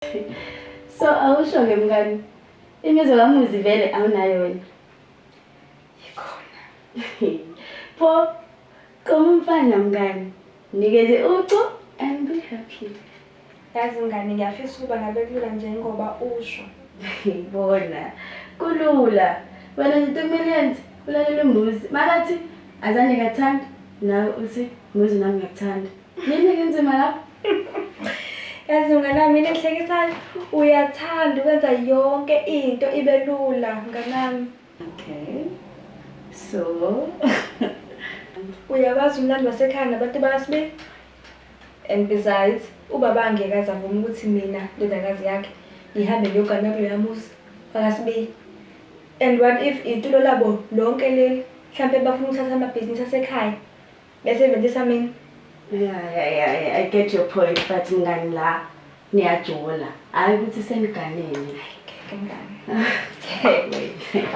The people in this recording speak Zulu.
So awusho-ke mngani, imizwa kaMuzi vele awunayo wena. Ikhona. Pho, qoma umfana mngani, nikeze ucu and be happy. Yazi mngani ngiyafisa ukuba ngabe kulula njengoba usho. Bona, kulula. Wena nje into okumele uyenze, ulalela uMuzi. Makathi azange ngakuthanda, nawe uthi Muzi nami ngiyakuthanda. Yini kenzima lapho? Yazi mngani wami mina engihlekisayo uyathanda ukwenza yonke into ibe lula mngani wami. Okay. So uyawazi umlando wasekhaya nabantu bakasibe and besides ubaba angeke aze avume ukuthi mina ndodakazi yakhe ngihambe ngiyogana kuloya muzi wakasibe. And what if itulo labo lonke leli mhlampe bafuna ukuthatha amabhizinisi asekhaya bese benzisa mina. Yeah, I get your point, but mngani la niyajola. Hayi ukuthi seniganene. Ngeke mngani. Ngeke.